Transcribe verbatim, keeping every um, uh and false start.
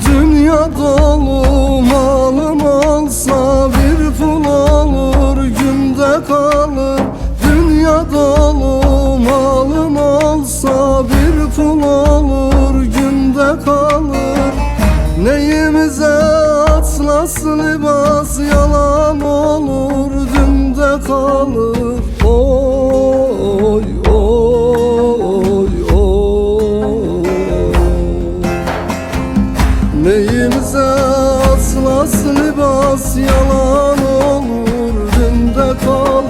Dünya dolu malım olsa bir pul olur, günde kalır. Dünya dolu malım olsa bir pul olur, günde kalır. Neyimize atlas libas yalan olur, dünde kalır. Oy, oy, oy, oy. Neyimize atlas libas yalan olur, dünde kalır.